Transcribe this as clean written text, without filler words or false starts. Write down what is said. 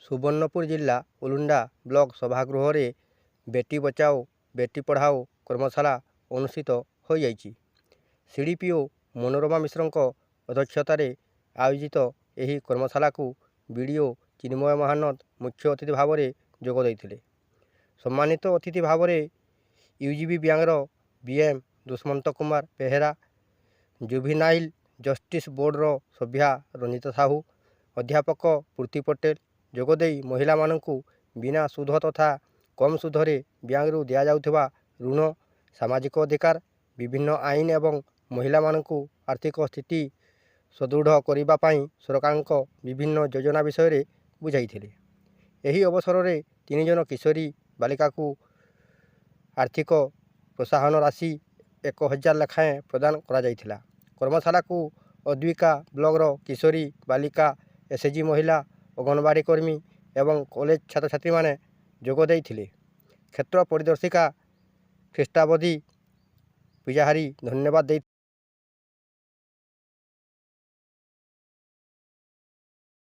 ସୁବର୍ଣ୍ଣପୁର ଜିଲ୍ଲା ଉଲୁଣ୍ଡା ବ୍ଲକ ସଭାଗୃହରେ ବେଟି ବଚାଓ ବେଟି ପଢ଼ାଓ କର୍ମଶାଳା ଅନୁଷ୍ଠିତ ହୋଇଯାଇଛି। ସିଡିପିଓ ମନୋରମା ମିଶ୍ରଙ୍କ ଅଧ୍ୟକ୍ଷତାରେ ଆୟୋଜିତ ଏହି କର୍ମଶାଳାକୁ ବିଡିଓ ଚିନ୍ମୟ ମହାନନ୍ଦ ମୁଖ୍ୟ ଅତିଥି ଭାବରେ ଯୋଗ ଦେଇଥିଲେ। ସମ୍ମାନିତ ଅତିଥି ଭାବରେ ୟୁଜିବି ବ୍ୟାଙ୍କର ବିଏମ୍ ଦୁଷ୍ମନ୍ତ କୁମାର ବେହେରା, ଜୁଭିନାଇଲ୍ ଜଷ୍ଟିସ୍ ବୋର୍ଡ଼ର ସଭ୍ୟା ରଞ୍ଜିତା ସାହୁ, ଅଧ୍ୟାପକ ପୂର୍ତ୍ତି ପଟେଲ ଯୋଗଦେଇ ମହିଳାମାନଙ୍କୁ ବିନା ସୁଧ ତଥା କମ୍ ସୁଧରେ ବ୍ୟାଙ୍କରୁ ଦିଆଯାଉଥିବା ଋଣ, ସାମାଜିକ ଅଧିକାର, ବିଭିନ୍ନ ଆଇନ ଏବଂ ମହିଳାମାନଙ୍କୁ ଆର୍ଥିକ ସ୍ଥିତି ସୁଦୃଢ଼ କରିବା ପାଇଁ ସରକାରଙ୍କ ବିଭିନ୍ନ ଯୋଜନା ବିଷୟରେ ବୁଝାଇଥିଲେ। ଏହି ଅବସରରେ ତିନି ଜଣ କିଶୋରୀ ବାଳିକାକୁ ଆର୍ଥିକ ପ୍ରୋତ୍ସାହନ ରାଶି 1000 ଲେଖାଏଁ ପ୍ରଦାନ କରାଯାଇଥିଲା। କର୍ମଶାଳାକୁ ଅଦ୍ୱିକା ବ୍ଲକର କିଶୋରୀ ବାଳିକା, ଏସ୍ଏଚ୍ଜି ମହିଳା, ଅଙ୍ଗନବାଡ଼ି କର୍ମୀ ଏବଂ କଲେଜ ଛାତ୍ରଛାତ୍ରୀମାନେ ଯୋଗ ଦେଇଥିଲେ। କ୍ଷେତ୍ର ପରିଦର୍ଶିକା ଖ୍ରୀଷ୍ଟାବଧି ପୂଜାହାରୀ ଧନ୍ୟବାଦ ଦେଇ